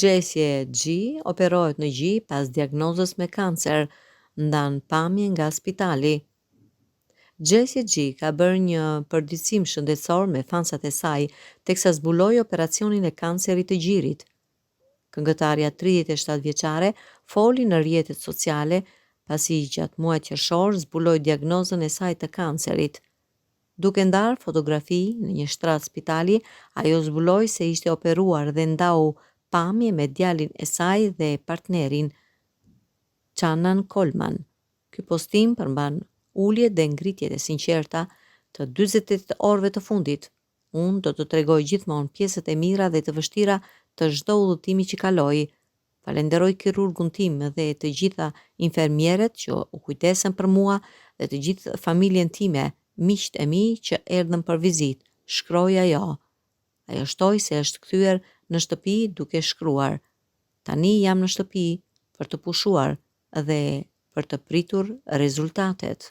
Jessie J operohet në gji pas diagnozës me kancer, ndan pamje nga spitali. Jessie J ka bërë një përditësim shëndetësor me fansat e saj, teksa zbuloi operacionin e kancerit të gjirit. Këngëtarja 37 vjeçare foli në rrjetet sociale pasi gjatë muajit qershor zbuloi diagnozën e saj të kancerit. Duke ndarë fotografi në një shtrat spitali, ajo zbuloi se ishte operuar dhe ndau pamje me djalin e saj dhe partnerin, Chanan Colman. Ky postim përmban uljet dhe ngritjet e sinqerta të 48 orëve të fundit. Unë do të tregoj gjithmonë pjesët e mira dhe të vështira të çdo udhëtimi që kaloj. Falenderoj kirurgun tim dhe të gjitha infermieret që u kujdesën për mua dhe të gjithë familjen time, miqtë e mi që erdhën për vizitë, shkroi ajo. Ajo shtoi se është kthyer në shtëpi duke shkruar: Tani jam në shtëpi për të pushuar dhe për të pritur rezultatet.